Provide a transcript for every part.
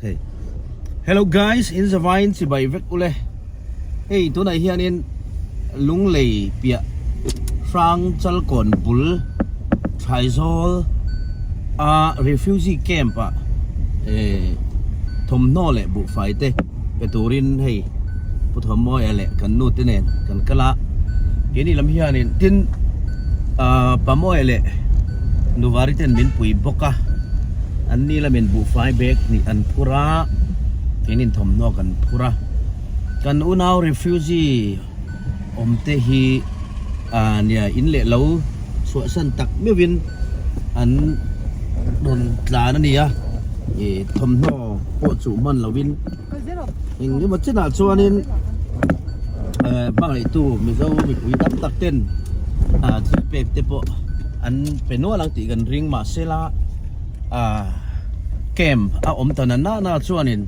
Okay. Hello guys, in zavaiin chibai vek ule. Hei tunah hianin Lunglei piah Hrang Chalkawn bul Thlaizawl a refugee camp ah eh thawmhnaw leh buhfai te pe turin hei Pu Thawmawia leh kan nu te nen kan kal a. Keini lam hianin tin ah Pamawia leh Nuvari ten min pui bawk a. An ni lamin buhfai bag hnih an phur a, keinin thawmhnaw kan phur a. Kan unau refugee awm te hi ah nia in leh lo chhuahsan tak meuhin an rawn tlan a ni a, ih thawmhnaw pawh chuh hman lovin eng emaw chenah chuanin eh hmangaihtu Mizo mipui tam tak ten ah thil pek te pawh an pe nual ang tih kan ring mahsela ah camp a awm ta na na na chuanin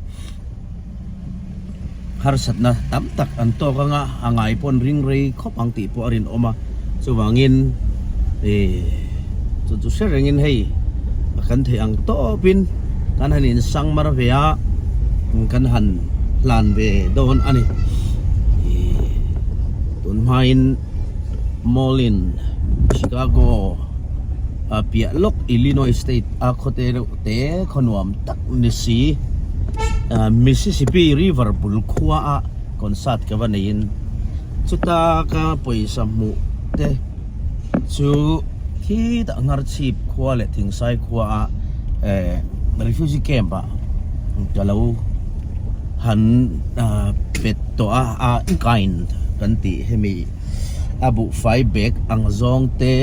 harsatna tam tak an tawk anga a ngai pawh an ring rei khawp ang tih pawh a rinawm a chuvangin ih chu chu hre rengin hei kan theih ang tawpin kan han insang mar ve a kan han hlan ve dawn a ni ih tun hmain Moline Chicago a piah lawk Illinois state a khawte reuh te khaw nuam tak ni si Mississippi river bul khua a concert ka va neiin chuta ka pawisa hmuh te chu khitah Ngharchhip khua leh Thingsai khua a eh refugee camp ah ka lo han pet tawh a a kind kan tih hemi a buhfai bag ang zawng te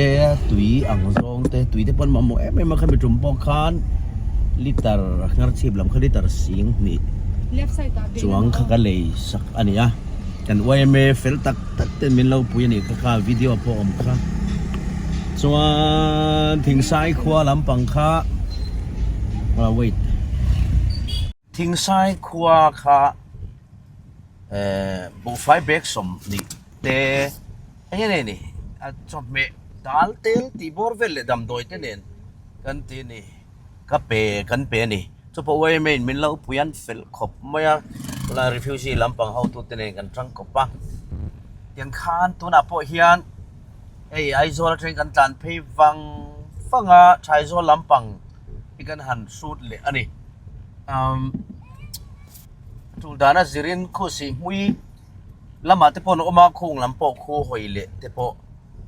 tui ang zawng te tui te pawh an mamawh em em a khami tum pawh khan liter Ngharchhip lam kha liter 20 chuang kha ka lei sak a ni a kan yma fel tak tak ten min lo pui a nih kha kha video pawh awm kha chuan Thingsai khua lampang kha ah wait Thingsai khua kha eh buhfai bag 20 te eng nge ni a chawhmeh dal tel tih bawr vel leh damdawi te nen kan ti a ni ka pe kan pe a ni chupawh yma in min lo pui an fel khawp mai a tunah refugee lampang hotute nen kan tang kawp a tiang khan tunah pawh hian hei Aizawl atangin kan tlan phei vang vang a Thaizawl lampang hi kan han hrut leh a ni umm tul dana zirin khusi hmui lamah te pawh an awm a khung lam pawh khu hawi leh te pawh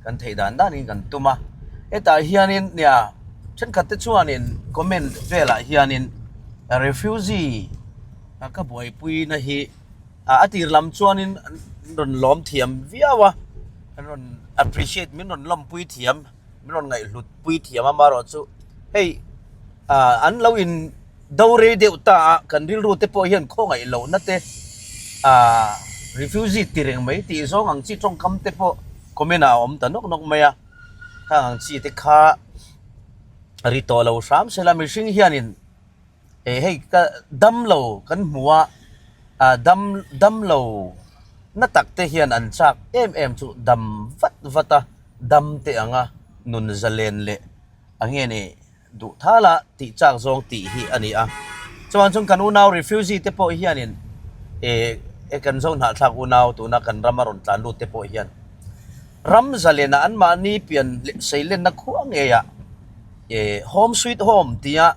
kan theih dan danin kan tum a hetah hianin nia thenkhat te chuanin comment velah hianin refugee a ka buaipui na hi a tir lam chuanin an rawn lawm thiam viau a an rawn appreciate min rawn lawmpui thiam min rawn ngaihhlut pui thiam a amaherawhchu hei ah an lo in do rei deuh ta a kan rilru te pawh hian khawngaih lohna te ah refugee ti reng mai tih zawng ang chi tawngkam te pawh comment ah a awm ta nawk nawk mai a khang ang chi te kha ri tawh lo hram sela mihring hianin eh hei ka dam lo kan hmu a ah dam dam lo na tak te hian an chak em em chu dam vat vat a dam te anga nun zalen leh a nge ni. Duh thal a tih chak zawng tih hi a ni a. Chuan chuan kan unau refugee te pawh hianin eh eh kan zo hnahthlak unau tuna kan rama rawn tlan lut te pawh hian ram zalena anmahni pian leh seilenna khua ngeiah eh home sweet home tia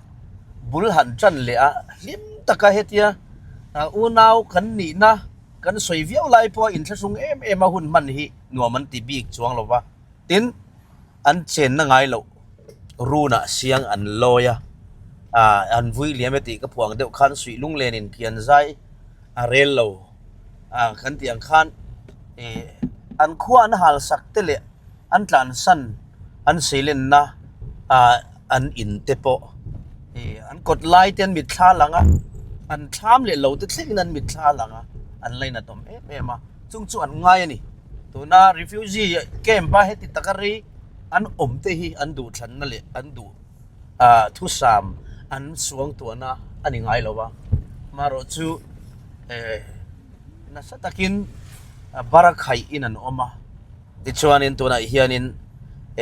bul han tan leh a hlim taka hetia unau kan nihna kan sawi viau lai pawha inthlahrung em em a hun hman hi nuam an ti bik chuang lo va. Tin, an chenna ngai loh runah siang an lawi a, ah an vui liam e tih ka phuang deuh khan suih lunglenin kian zai a rel lo ah kan tih ang khan ih an khua an hal sak te leh an tlansan an seilenna ah an in te pawh ih an kawt lai te an mitthla lang a, an thlam leh lo te thlengin an mitthla lang a, an lainat awm em em a, chung chu an ngai a ni. Tuna refugee camp a heti taka rei an awm te hi an duh thlanna leh an duh ah thusam an suangtuahna a ni ngai lo a, amaherawh chu eh nasa takin barakhaih in an awm a, tichuanin tunah hianin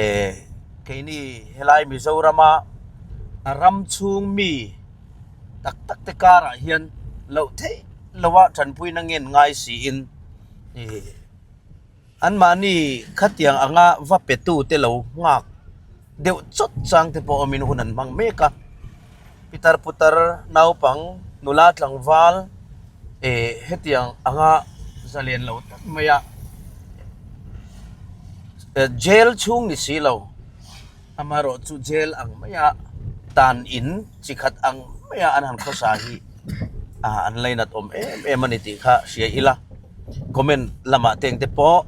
eh keini helai Mizorama ram chhung mi. tak tak te karah hian loh theih loha tanpuina ngen ngai siin ih anmahni khatiang anga va petu te lo nghak deuh chawt chang te pawh awmin hun an hmang mek a, pitar putar naupang nula tlangval ih hetiang anga zalen lo tak mai a jail chhung ni si lo. Amaherawh chu jail ang maia tan in chi khat ang maia an han khawsa hi ah an lainat awm em em a ni tih kha hria ila comment lamah teng te pawh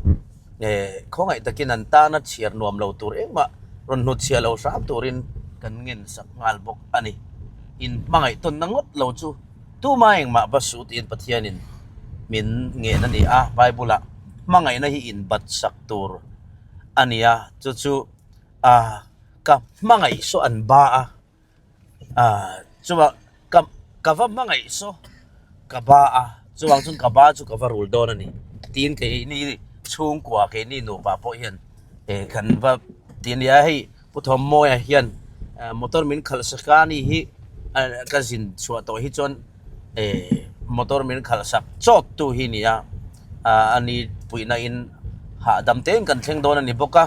eh khawngaih takin an tana chhiar nuam lo tur engmah rawn hnut chhiah lo hram turin kan ngen sak nghal bawk a ni. In hmangaih tawnna ngawt lo chu tuma engmah va suh tiin Pathianin min ngen a ni a, Bible ah hmangaihna hi inbat sak tur a ni a, chu chu. Ah ka hmangaih saw an ba a ah chuvang ka ka va hmangaih saw ka ba a chuvang chuan ka ba chu ka va rul dawn a ni tiin keini chhungkua keini nupa pawh hian eh kan va ti ania hei Pu Thawmmawia hian motor min khalh sak a ni hi ka zin chhuah tawh hi chuan eh motor min khalh sak chawt tu hi a ni a ah a ni puihna in hahdam te in kan thleng dawn a ni bawk a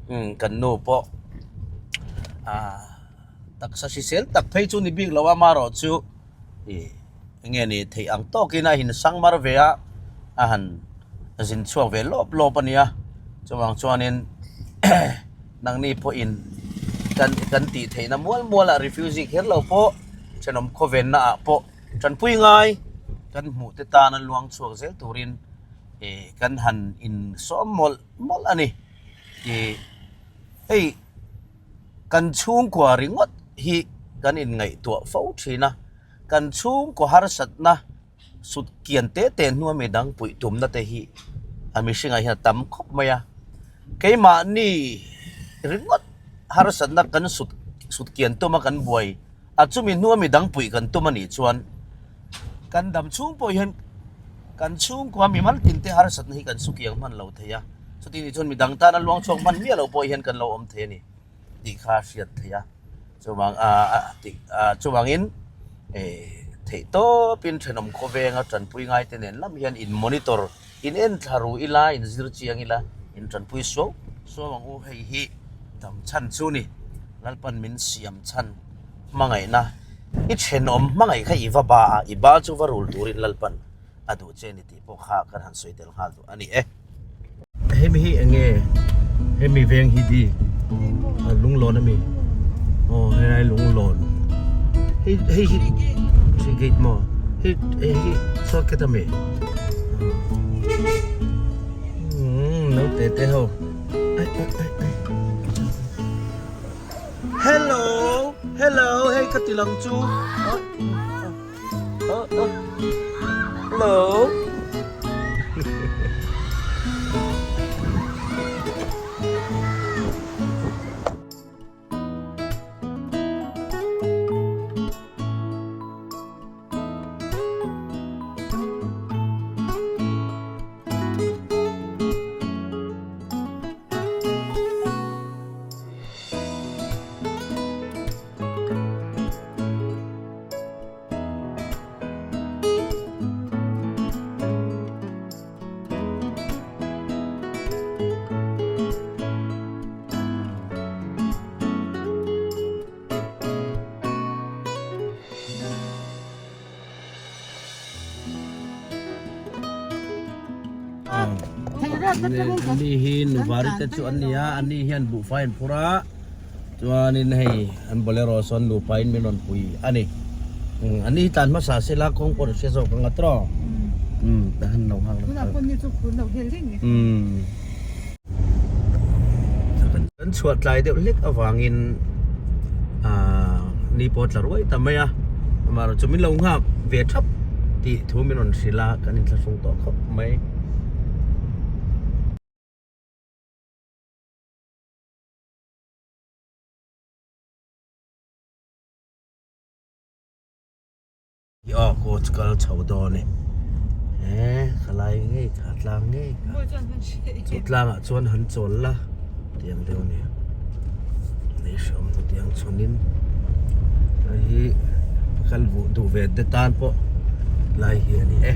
umm kan nu pawh ah taksa hrisel tak phei chu ni bik lo a amaherawh chu ih eng nge ni theih ang tawkin a insang mar ve a a han zin chhuak ve lawp lawp a nia chuvang chuanin nangni pawhin kan kan tih theihna mual mual ah refugee kher lo pawh thenawm khawvenna ah pawh tanpui ngai kan hmuh te tana luang chhuak zel turin ih kan han insawm mawlh mawlh a ni ih hei kan chhungkua ringawt hi kan inngaihtuah fo thin a kan chhungkaw harsatna sut kian te te hnua mi dang puih tumna te hi a mihringah hian a tam khawp mai a keimahni ringawt harsatna kan sut sut kian tuma kan buai a chumi hnua mi dang puih kan tum anih chuan kan dam chhung pawh hian kan chhungkua mi mal tin te harsatna hi kan su kiang hman lo thei a chuti nih chuan mi dang tana luang chhuak hman miah lo pawh hian kan lo awm thei a ni tih kha a hriat theih a chuvang ah tih ah chuvangin eh theih tawpin thenawm khawvenga tanpui ngai te nen lam hian in monitor in en thla ru ila in zir chiang ila in tanpui suau suau ang u hei hi dam chhan chu ni Lalpan min siam chhan hmangaihna i thenawm hmangaih kha i va ba a i ba chu va rul turin Lalpan a duh che ni tih pawh kha kan han sawi tel nghal duh a ni e. Hemi hi eng nge hemi veng hi di lunglawn ami aw helai lunglawn hei hei hi three gate maw hei hei hi shortcut ami umm naute te ho ai ai ai ai hello hello hei ka ti lang chu Hello. Anni hi nuvari te chu an ni a anni hian buhfai an phur a chuanin hei an bolero sawn nupa in min rawn pui a ni anni hi tlan hmasa se la kawng pawh an hre zawk ang a tawng ta han lo nghak Kan chhuah tlai deuh hlek avangin aaa ni pawh a tla ruai ta mai a amaherawh chu min lo nghak ve thap tih thu min rawn hrilh a kan inthlahrung tawh khawp mai. I aw coach kal chho dawn e he ka lai ngei kha tlang ngei kha chu tlangah chuan han chawl la tiang deuh a ni nei hreawm hnu tiang chhawn in hei hi. kal duh ve te tan pawh lai hi a ni e.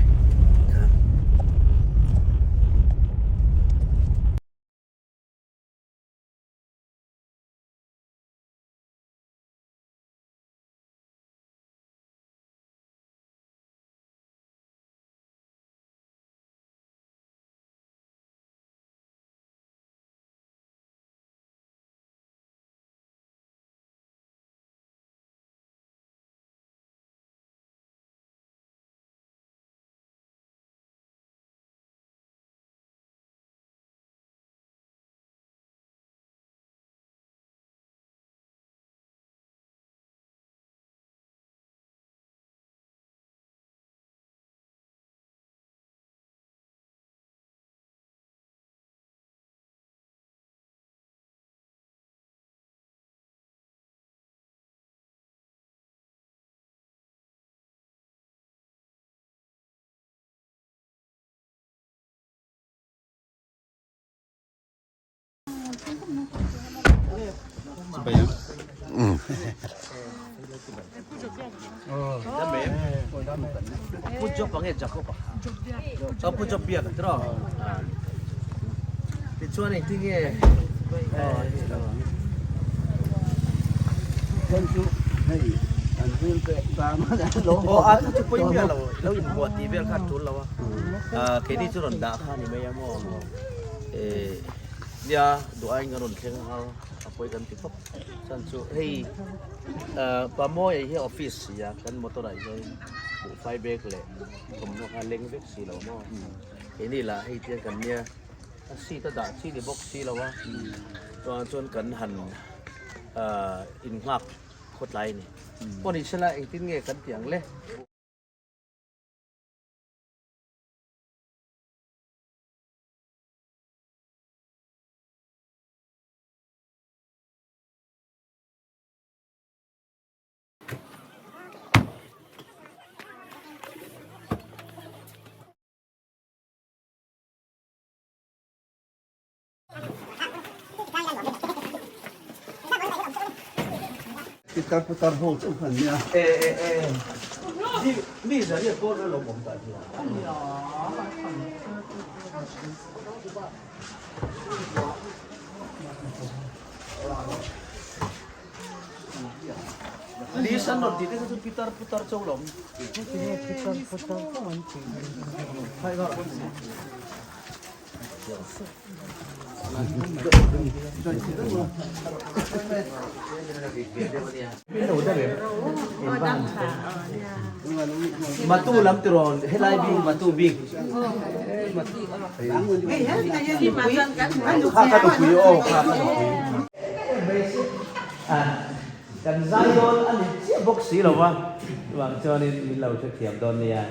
Pu Job ange Jacob a Pu Job biak tiraw tichuan engtin nge aw a chu pawi miah lo lo inbuah tih vel kha a tul lo a keini chu rawn dah kha a ni mai a maw nia duh aiin kan rawn thleng a a pawi kan ti khawp chuan chu hei Pamawia hi office si a kan motor ah hian buhfai bag leh thawmhnaw kha a leng vek si lo maw keini lah hei tiang kan nia a seat a dah chi ni bawk si lo a chuan chuan kan han innghak khawtlai a ni pawh ni sela engtin nge kan tih ang le. Pitar putar ho chu han nia. E e e mi mi zariat pawh lo awm ta hian. List an rawn tih te kha chu pitar putar cho lo. Pitar putar cho an tih. Matu lam tirawn helai bik matu bik. Kha ka nupui aw kha ka nupui. Kan zai dawn a ni chiah bawk si lo va, chuvang chuanin min lo hrethiam dawn nia.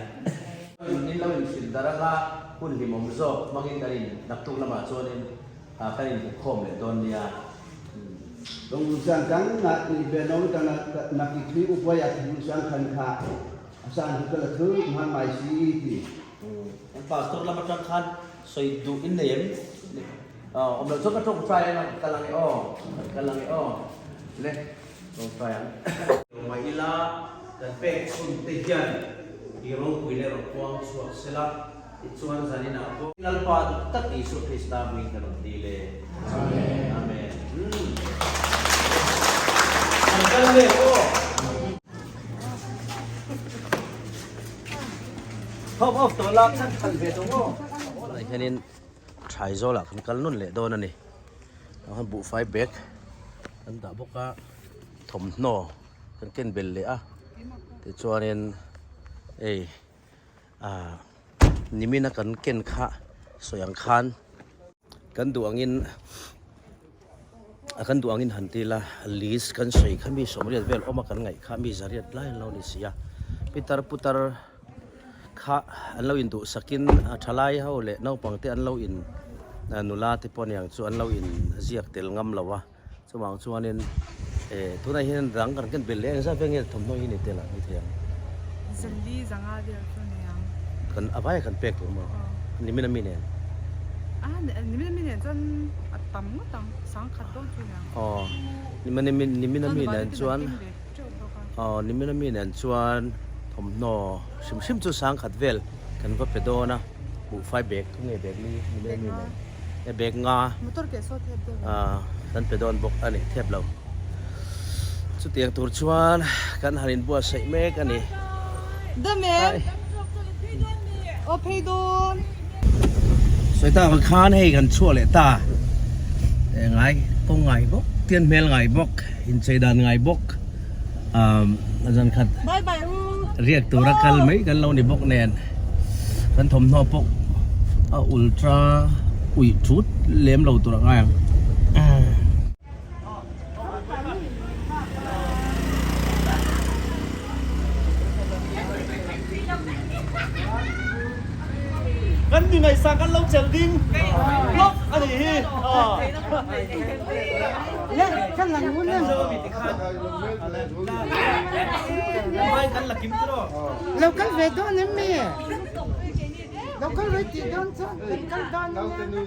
Min lo inhrilh darh anga hun hlimawm zawk hmangin kan in naktuk lamah chuanin kan inhmukhawm leh dawn nia. Donglusiang kang na ni be no ta na na ki thui u poi a thlusiang khan kha a san hu ka la thu man mai si ti. Kan pastor lam atang khan sawi duh in nei em? Awm loh chuan ka tawngtai ang a, ka kal ang e aw, ka kal ang e aw, le tawngtai ang. Mai ila kan pek chhun te hian i ropui leh rawn puang chhuak sela, tichuan zaninah pawh Lalpa duh tak Isua Krista hming ka rawn dil e. Amen. Amen. Kan kal leh aw. Thawm off tawh la khan khalh ve tawh maw? Tunah hianin Thaizawlah kan kal nawn leh dawn a ni. Tah khan buhfai bag kan dah bawk a, thawmhnaw kan ken bel leh a, tichuanin hei ah nimina kan ken kha sawi ang khan kan duh angin a kan duh angin han ti ila list kan sawi kha mi sawmriat vel awm a kan ngaih kha mi zariat lai an lo ni si a pitar putar kha an lo induh sakin a thalai ho leh naupang te an lo in nula te pawh aniang chu an lo in ziak tel ngam lo a chuvang chuanin eh tunah hian dang kan ken belh leh engzat vel nge thawmhnaw hi ni tel a ni thei ang. Zali zanga vel chu a ni ang. Kan a vaia kan pek tur maw? Nimin ami nen. A nimin ami nen chuan a tam ngawt ang, sangkhat dawn chu a ni ang. Aw nimin ami nen chuan. Aw nimin ami nen chuan thawmhnaw hrim hrim chu sangkhat vel kan va pe dawn a, buhfai bag thu nge bag li nimin ami nen e bag nga ah kan pe dawn bawk a ni thep lo. Chutiang tur chuan kan han inbuatsaih mek a ni. Sawi tak ang khan hei kan chhuah leh ta ngai kawng ngai bawk tian hmel ngai bawk inchei dan ngai bawk a zan khat riak tura kal mai kan lo ni bawk nen kan thawmhnaw pawh a ultra uih thut lem lo tur a ngai ang. Kan mi ngaihsang kan lo chelh ding hlawk a nih hi. Lo kal ve dawn em mi? Lo kal ve tih dawn chuan kan kal dawn ania.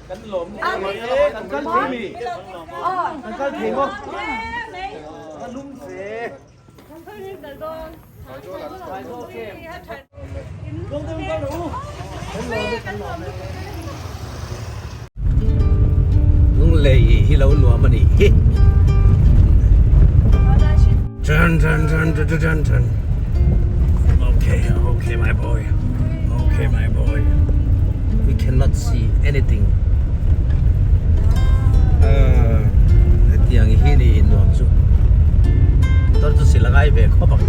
Kan lawm e, kan kal thei mi? Kan kal thei maw? Ka lum ve. Lunglei hi lo nuam a nih hi. Dun dun dun dun dun dun. Okay, okay my boy. Okay my boy. We cannot see anything. Uh, hetiang hi ni nuam chu. Motor chu sil a ngai ve khawp ang.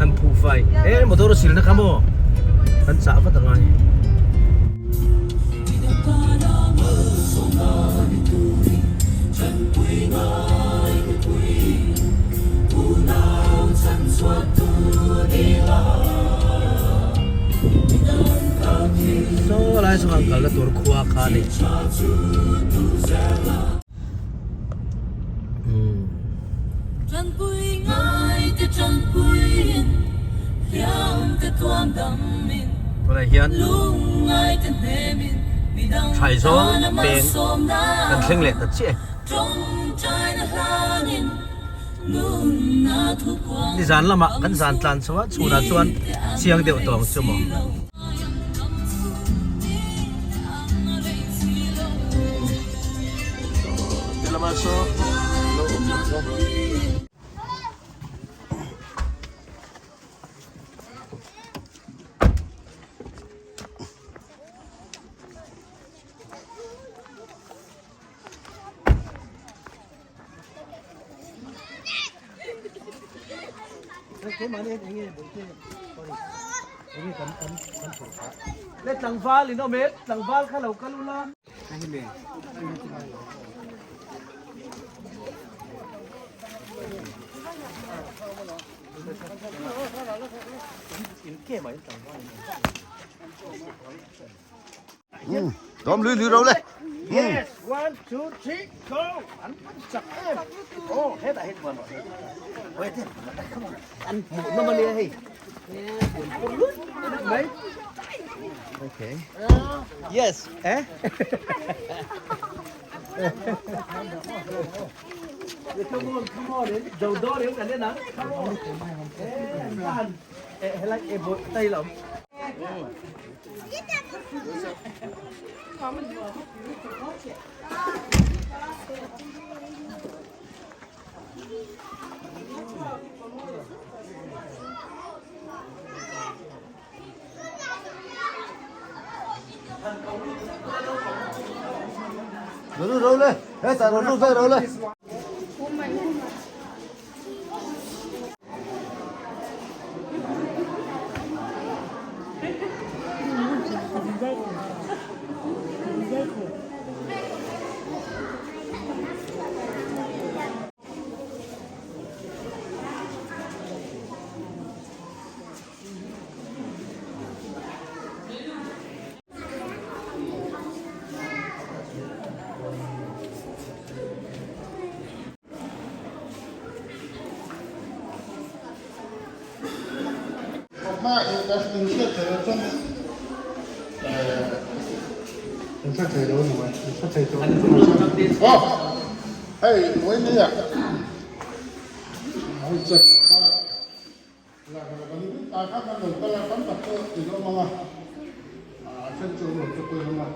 An phu fai. Eh, motor sil na kha maw? Kan chah vat a ngai. Saw lai saw an kalna tur khua kha a ni. Tunah hian Thaizawng peng kan thleng leh ta chiah e. Nizan lamah kan zan tlan chho a, chhunah chuan chiang deuh tawng chu maw. Le tlangval in awm e, tlangval kha lo kal ula. Dawm lui lui ro le. Yes, one, two, three, go. An chak em. Oh, hetah hian buan rawh. Wait, come on. An hmuh nawm ania hei. Mai. Okay. Yes, eh? Come on, come on. Dầu đo đến cả lên nắng. Come on. Eh, helai e bo tay lắm. Ro ro le. Hetah ro lut vek ro le. hma in ka in hriat theih loh chuan in hre thei lo a ni mai, in hre thei tawh aw hei Vawinia hei chet Tah khan kan lo kal a, tam tak pawh in awm ang a, a then chu awm lo te pawh in awm a,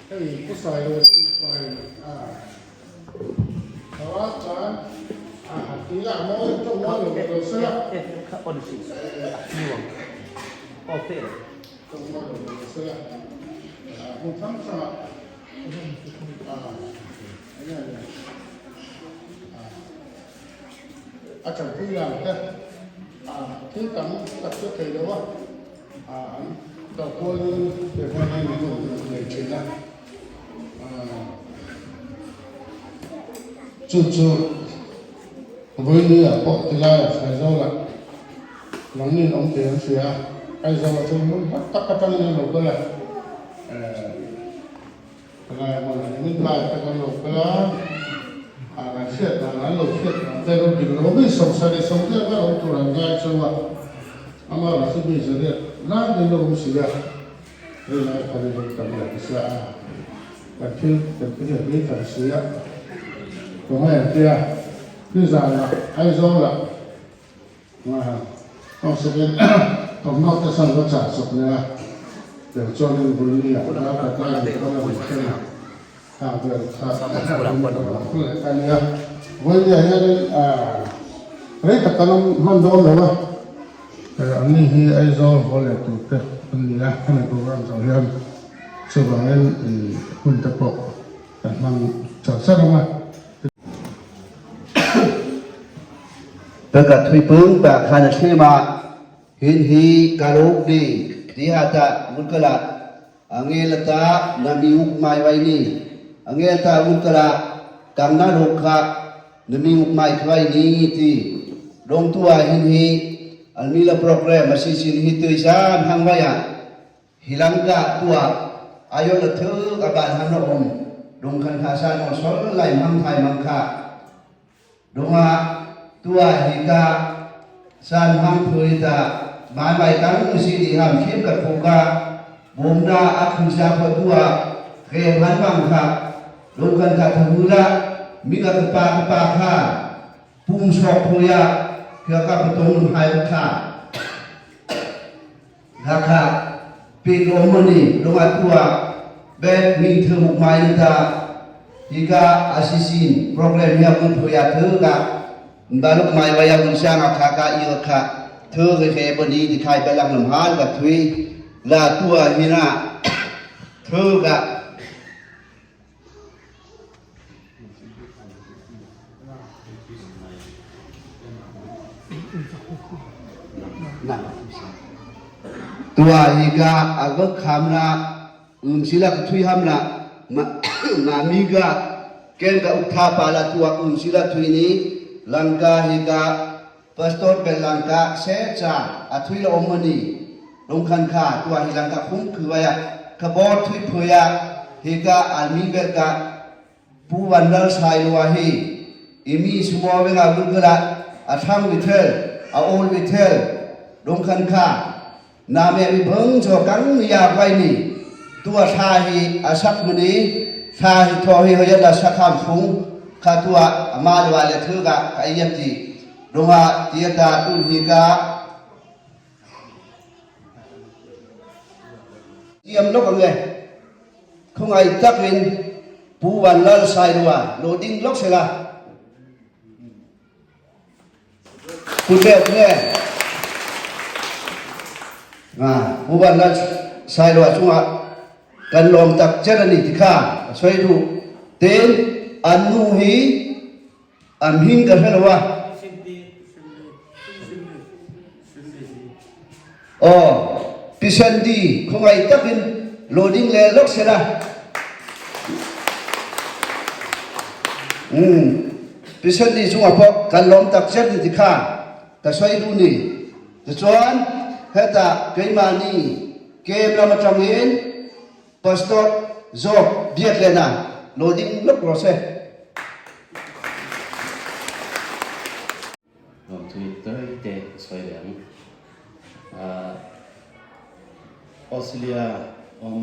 hei Pu Sailo chu mipa in a tho a, chuan a han ti la, a mawi tawk mawi lo lo se la, tawk mawi lo lo se la, hmun hrang hrangah a enge a ni a. A tanpui dan te thil tam tak chu thei lo a, an kal kualin he hmun hi min rawn nei thin a. Chu chu Vawinia pawh tilaiah Saizawlah nangnin awm thei an hria a, Aizawlah chuan hmun hlat tak atangin an lo kal a. Palai hmun ah min lai te kan lo kal a, ah kan hriat dan an lo hriat dan te lo dik lo mi sawmsarih sawmriat vel awm tur an ngai cheu a, amaherawh chu mi zariat lai mai lo awm si a, hei lai khan in lo tam leh nasa a, kan thil kan ti hian tui tam si a, kawngei an tia, nizan ah Aizawl ah. Thawmhnaw te sawn va chah chawp leh a, tel chuanin Vawini ah ral khat lai in kal a rawn thleng a, khang vel kha a leh ta nia. Vawini ah hianin rei tak kan awm hman dawn lo a, anni hi Aizawl haw leh tur te an ni a, hemi program zawh hian chuvangin hun te pawh kan hmang char char ang a. Ka thuipung pa khan a thlem a, hin hi ka ruk ni ti ha ta munkala angel ta na mi uk mai vai ni angel ta munkala kang na ruk kha na mi uk mai khwai ni ti dong tua hin hi almila program a si sin hi tui sam hang vai a Hilangka tuah ayo la thuk a ban han om dong khan kha sa no sol lai mang thai mang kha donga tua hi ka san hang phui ta mai mai kang si di ham khim ka phu ka bom na a khu sa pho tua khem han mang kha dong khan kha thu la mi ka pa ka pa kha pum sok phuya kha ka patong hai kha Hakha pin om mani lunga tua bet min thu muk mai ni ta hika asisin program ya kun phuya thu ka baluk mai waya kun sang kha ka i kha thu ke ke bani di khai balang lam han ka thui la tua hina thu ka Tua hi ka a va kham na um sila ka thui ham na ma mi ka ken ka uktha pa la tua um sila thui ni langka hi ka pastor bel langka se cha a thui la om mani lungkhan kha tua hi langka khum khuaya ka bor thui phuya hi ka almi bel ka Pu Van Lal Sailua hi i mi sumo venga lungkhala a thang wi thel a ol wi thel lungkhan kha na me mi bung cho kang ya vai ni tua tha hi a sak mani tha hi tho hi hoya la sakham phung kha tua ama lwa le thu ka ka yep ti lunga tia ta tu hi ka Tiam lawk ang e. Khawngaih takin Pu Van Lal Sailua lo ding lawk sela. Pu Teuh nge? Pu Van Lal Sailua chungah kan lawm tak cher a ni ti kha ka sawi duh. Tin, an nu hi An hming ka hre lo a. Aw, Pi Sandy khawngaih takin loading leh lawk se la. Umm, Pi Sandy chungah pawh kan lawm tak zet ni ti kha ka sawi duh ni. Tichuan, hetah keimahni kem lam atangin Pastor Job Biaklena loading lawk rawh se. Lawmthui tawi te ka sawi leh ang. Australia awm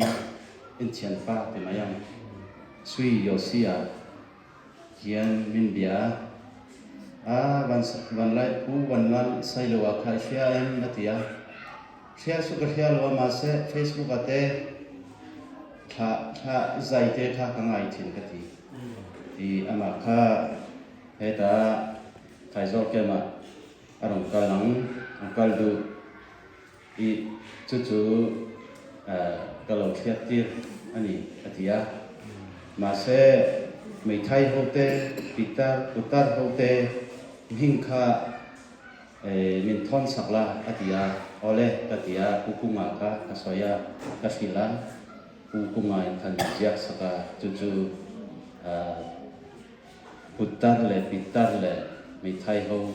inthianpa ti mai ang Sui Yosia hian min bia a, a Vanlai Pu Vanlal Sailoa kha i hria em a ti a, hria chu ka hria lo a mahse Facebook ah te thla thla zai te kha ka ngai thin ka ti ti amah kha heta Thaizawk camp ah a rawn kal ang a kal duh. I chu chu ka lo hriat tir a ni, a ti a. Mahse, Meithai hote, Pitar, Putar hote hming kha min thawn sak la, a ti a. Awle, ka ti a, Pu Kunga kha ka sawi a, ka hrilh a, Pu Kunga in khan min ziak sak a, chu chu Putar leh Pitar leh Meithai ho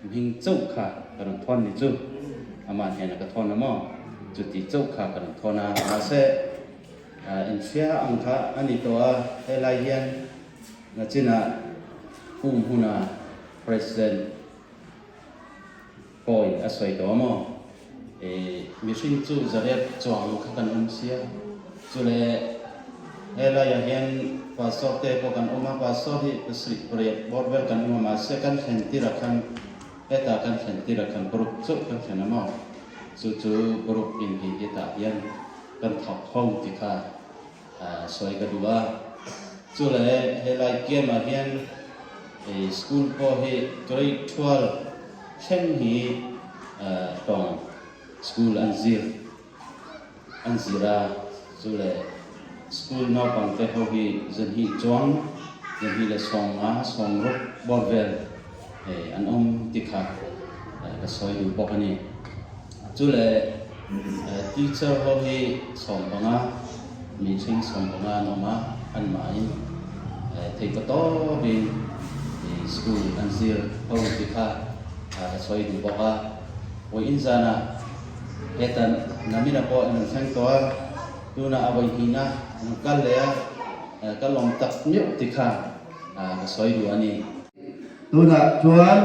hming chauh kha ka rawn thawn ni chu. Amah hnenah ka thawn a maw? Chuti chauh kha ka rawn thawn a. Mahse, inhria ang kha a ni tawh a, helai hian nachinah Pu Hmuna President pawhin a sawi tawh a maw? Mihring chu zarep chuang kha kan awm sia, chule helaiah hian pastor te pawh kan awm a, pastor hi pasarih pariat bawr vel kan awm a, mahse kan thlen tirah khan hetah kan thlen tirah khan group chauh kan thlen a maw? Chu chu group in hi hetah hian kan thawk ho ti kha sawi ka duh a, chule helai kiamah hian school pawh hi grade 12 thleng hi tawng school an zir an zir a, chule school naupang te ho hi zanhnih chuang zanhnih leh sawmnga sawmruk bawr vel an awm ti kha ka sawi duh bawk a ni. Chule teacher ho hi sawmpanga mihring sawmpanga an awm a, an mahin thei ta tawpin school an zir ho ti kha ka sawi duh bawk a. Vawiin zanah heta Namina pawh an rawn thleng tawh a, tunah a vawi hnihna an rawn kal leh a, ka lawm tak meuh ti kha ka sawi duh a ni. Tunah chuan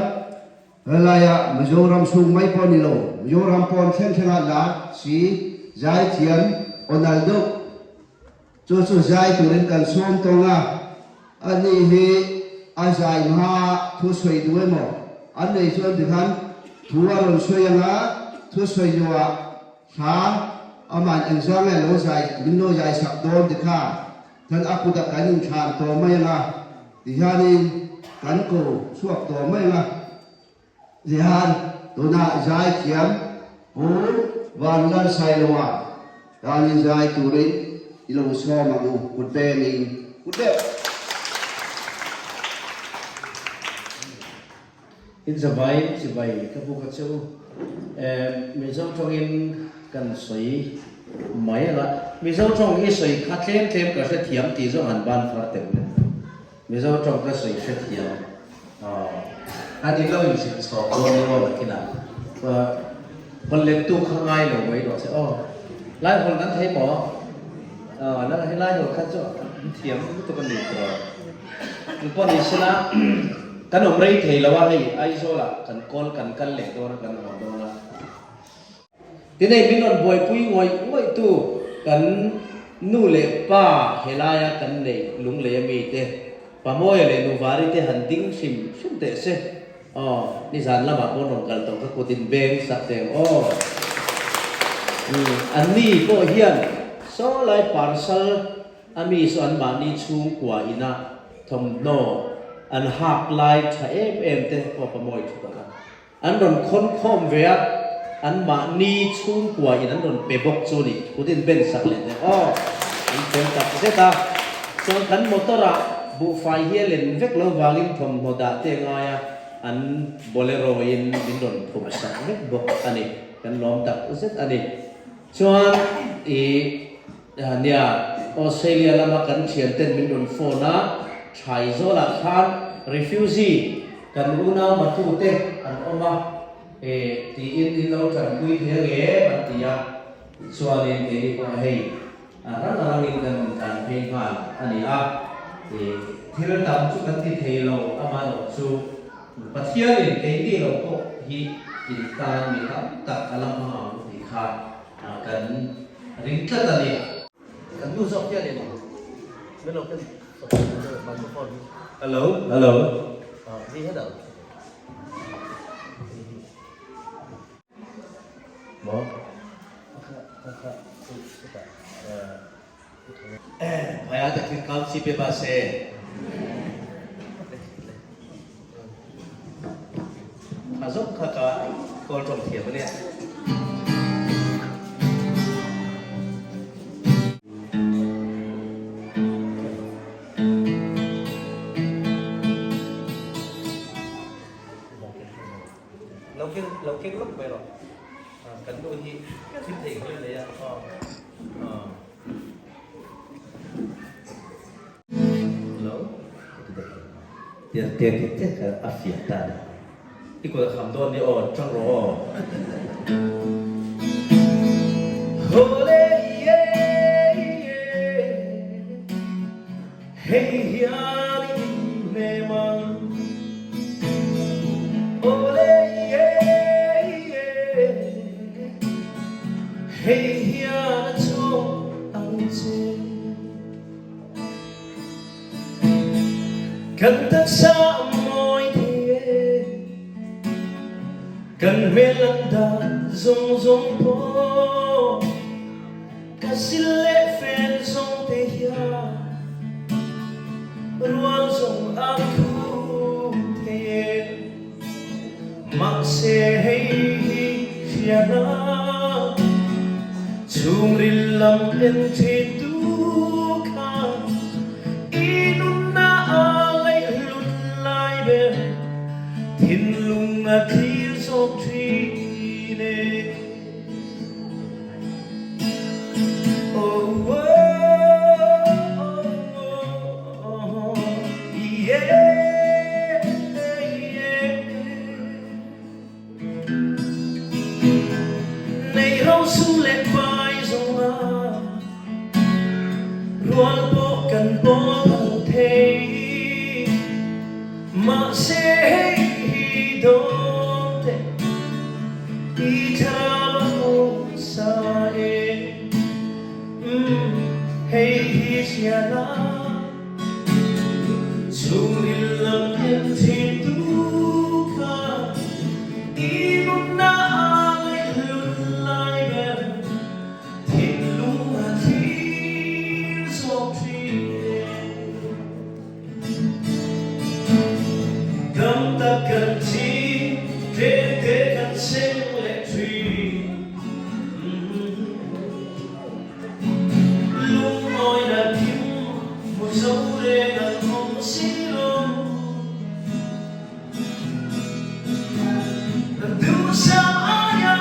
Helaia Mizoram chhung mai pawh ni lo, Mizoram pawn thleng thlenga lar si zaithiam aw nal deuh chu chu zai turin kan sawm tawng a, ani hi a zai hma thu sawi duh emaw an nei chuan tikhan thu a rawn sawi anga thu sawi zawhah thla aman engzang nge lo zai min lo zai sak dawn tikha Kan a kutah kan inthlan tawh mai ang a, tihianin kan ko chhuak tawh mai ang a. Tihian tunah zaithiam Pu Vanlalsailoa tanin zai turin i lo sawm ang u, kut bengin kut deuh. In zavai chibai ka buk a che u. Mizo tawngin kan sawi mai ang a. Mizo tawng i sawi kha tlem tlem ka hrethiam tih zawng han ban far teuh le. Mizo tawng ka sawi hrethiam. An in lo inzir chhawk dawn ni aw nakinah. Hawn lettu kha ngai lo mai rawh che aw. Lai hawn kan thei maw? Lai hawn kha chu an thiam lutuk a ni tawh. Engpawh ni sela kan awm rei thei lo a, hei Aizawl ah kan kawl kan kal leh dawn a kan haw dawn a. Tin hei min rawn buaipui ngawih ngawih tu kan nu leh pa helaia kan neih lunglei ami te Pamawia leh Nuvari te han ding hrim hrim teh se aw nizan lamah pawn rawn kal tawh ka kut in beng sak teh ang aw. Umm anni pawh hian saw lai parcel A mi chu an mahni chhungkua ina thawmhnaw an hak lai tha em em te pawh ka mawi thu tak a. An rawn khawn khawm ve a, an mahni chhungkua in an rawn pe bawk chu ni kut in ben sak leh teh aw an fel tak zet a. Chuan kan motor ah buhfai hi a len vek lo vangin thawmhnaw dah te ngai a, an bolero in min rawn phurh sak vek bawk a ni. Kan lawm tak zet a ni. Chuan i Nia, Australia lama kan thianten min rawn phone a, Thaizawlah khan refugee kan unau matute an awm a, e tiin in lo tanpui thei ang em an ti a, chuanin keini pawh hei a rang a rangin kan rawn tlan phei nghal a ni a, e thil tam chu kan ti thei lo amaherawh chu Pathianin keini lo pawh hi in tan mi tam tak a la hmang ang tih kha kan. ring tlat a ni. Kan nu zawk hian in min lo ken microphone hi. Hello, hello. Hi hetah. Maw? Kha kha chu chutah Bhaya takin kam si pe ba se. Kha zawk kha ka kawl tawng thiam a nia. Lo keng lo keng lawk mai rawh. Kan nu hi thil thei nghal nei a. Lo Tiang tiang tiang tiang kha a fiah ta a ni. I kut a kham dawn ni aw, tang rawh aw. Hawle ye ye hei hian i inhnem ang. Awle ye ye hei hian a chawk ang che. Kan taksa a mawi thei e, kan hmel an dan zawng zawng pawh ka sil leh fel zawng te hian rual zawng a khum thei e. Mahse hei hi hriatna chhungril lam en thin tu kha i nunna a ngaihhlut lai ber thinlung a thlir zawk thin e. Oh, oh, oh, oh, yeah, yeah. Nei ho sum leh pai zawng a, rual pawh kan pawl phal thei. Mahse hei hi dawn teh i thlarau a hmu sa e. Umm hei hi hriat a chhungril lam en thin tu kha i nunna a ngaihhlut lai ber thinlung a thlir zawk thin e. Dam tak kan thi, tlem te kan seng leh thin. Lungawina kim hmu zo reng an awm si lo. Duhsam aia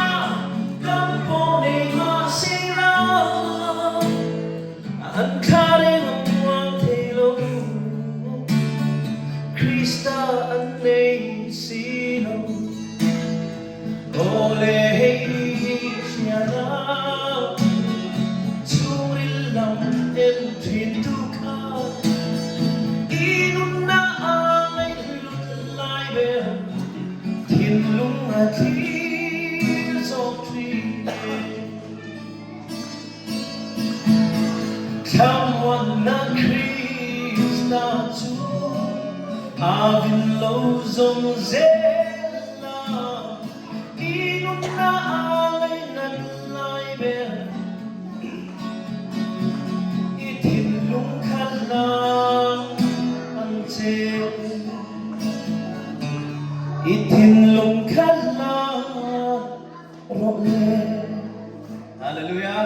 kan pawh nei mah si lo. An thla reng a muang thei lo. Krista an nei si lo. Aw le hei hi hriat a, chhungril lam en thin tu kha i nunna a ngaihhlut lai ber thinlung a thlir zawk thin e. Thlamuanna Krista chu a vin lo zawng zel a, i nunna a ngainat lai ber i thinlung kha hlang ang che. I thinlung kha hlang rawh le. Hallelujah.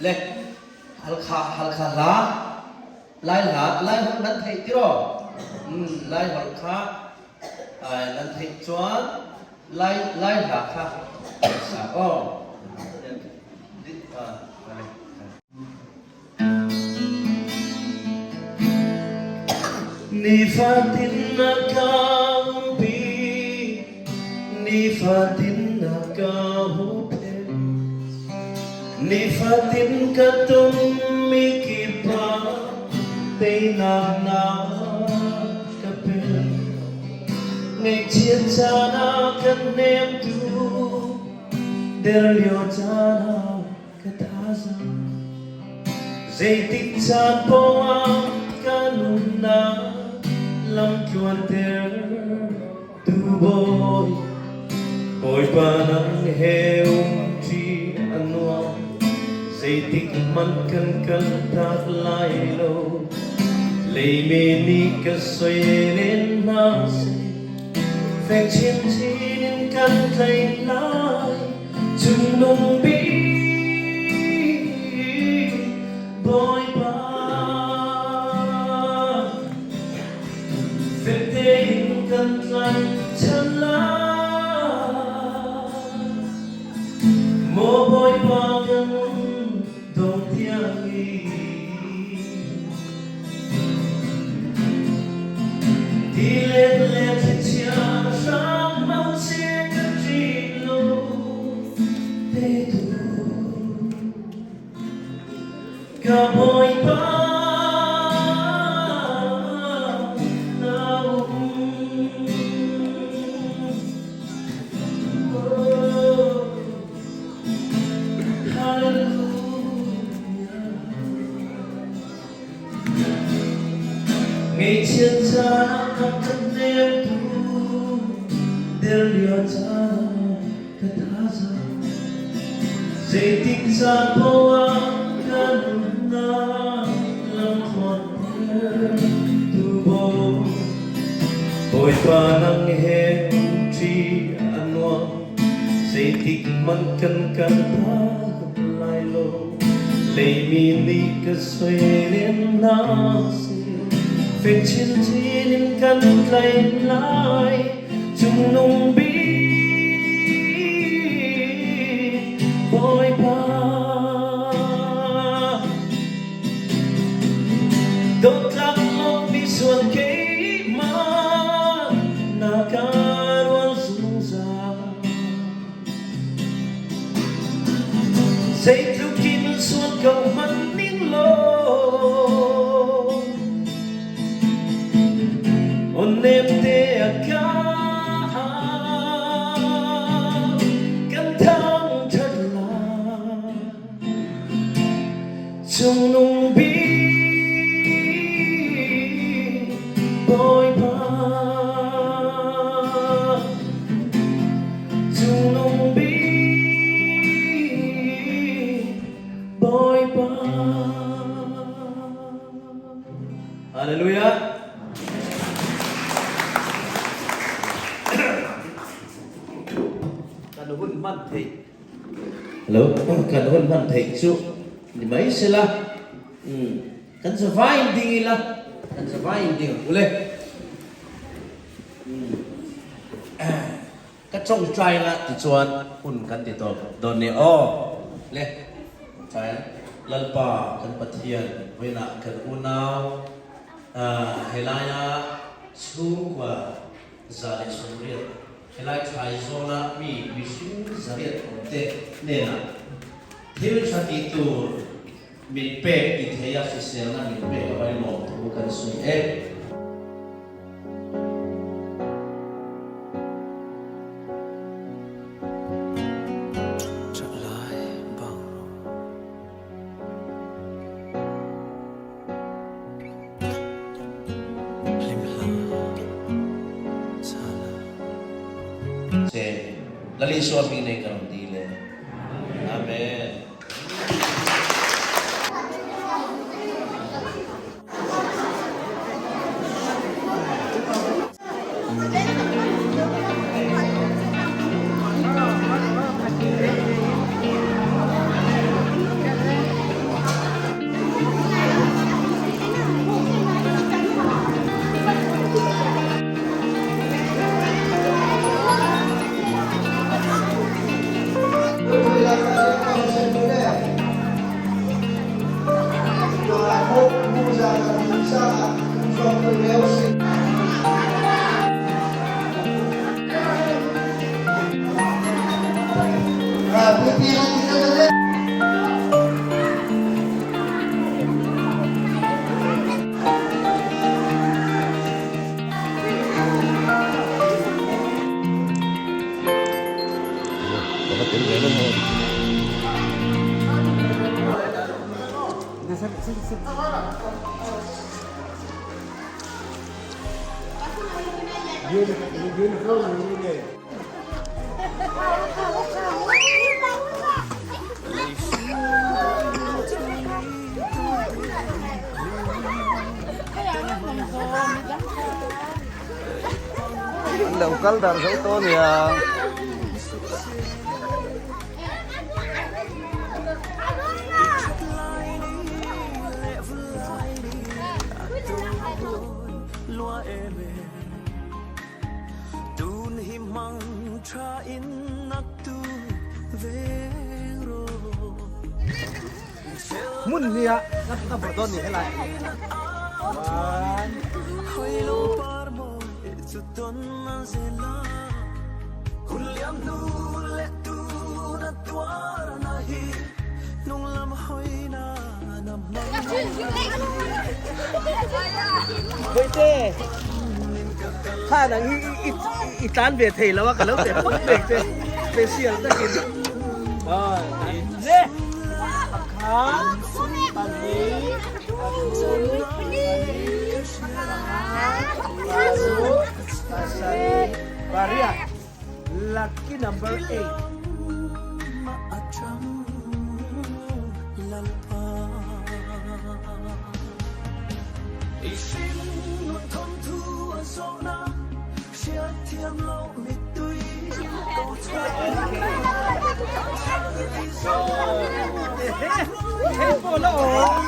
Le halkha halkha hla lai hla lai holh nan theih tiraw lai holh kha nan theih chuan Lai lai hla kha sa aw. Nifatin na ka umpi, nifatin na ka hupel. Nifatin ka tonmi kip ah teinak na ka pek. Ngaihchiat caan ah kan hnemtu, der lio caan ah ka thazaang. Zeitik caan paoh ah ka nunnak lamtluanter tu Bawi, Bawipa nang he umṭi a nuam. Zeitik hmanh kan kaltak lai lo. Leimi nih ka soi len hna seh, fek chinchin in kan tlaih lai. Cungnung bik Bawipa, fek tein kan tlaihchan lai. Maw Bawipa kan dong tiang i Tilet le thlichia hrang hmanhseh ka ṭih lo petu ka Bawipa na um. Oh, hallelujah. Ngaihchiat caan a ka hnemtu, der lio caan ka thazaang. Zeitik caan paoh ah ka nunnak lamthluanter tu Bawi. Bawipa nang he umṭi a nuam, zeitik hmanh kan kaltak lai lo. Leimi nih ka soi len hna seh, fek chinchin in kan tlaih lai. Cungnung bik Bawipa. Dawtlak lomi sual keimah na ka rual zungzal. Zeitluk in sual ko hmanh ning law, aw nemte a ka kan thangṭhat lai. Cungnung bik Bawipa, Cungnung bik Bawipa. Hallelujah. Kan hun hman thei. Hello, kan hun hman theih chu ni mai sela. Kan zavai ding ila, kan zavai ding ule. Ka tawngtai la ti chuan hun kan ti tawp dawn ni aw. Le tawngtai Lalpa kan Pathian vawiinah kan unau helaia chhungkua 180 helai thlai zawna mi mihring 800 awmte hnenah thil tha tih tur min pek ti thei a hriselna min pek a vai lawm thu kan sawi e. Che Lal Isua hming nei ka rawn dil e. Amen. An lo kal dar zo tawh ania. Hmun nia ka bawrh dawn ni helai. One, Bawihte, kha nang hi i tlan ve thei lo a ka lo pe phawt mai che special takin. Ne, pakhat, pahnih, pathum, pali, paruk, pasarih, pariat. Lucky number 8. Hei pawh la awm.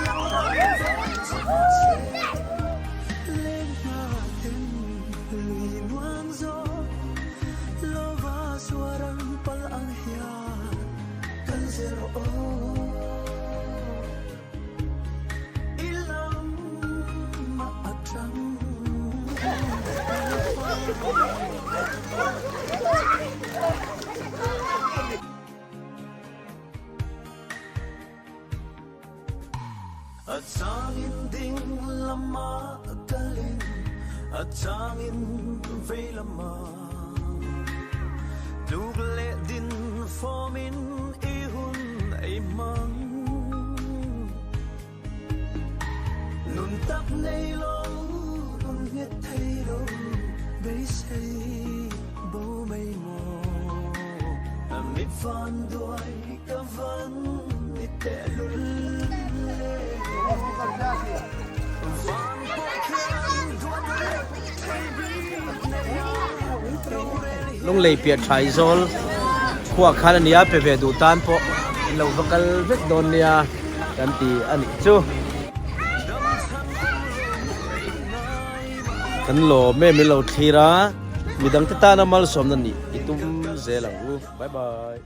A changin ding lama kalin a changin vei lama tluk leh din fawmin i hun ei hmang nun tak nei lo nun nghet thei lo beisei bo mai maw mi van duai Ka van ni tehlul le Van pawh khian duat leh thei bik nei a rorel hi Lunglei piah tha i zawl khuah khan a nia pe ve duh tan pawh in lo va kal vek dawn nia kan ti a nih chu. Kan lawm em in lo thlir a midangte tana malsawmna nih i tum zel ang u bye bye.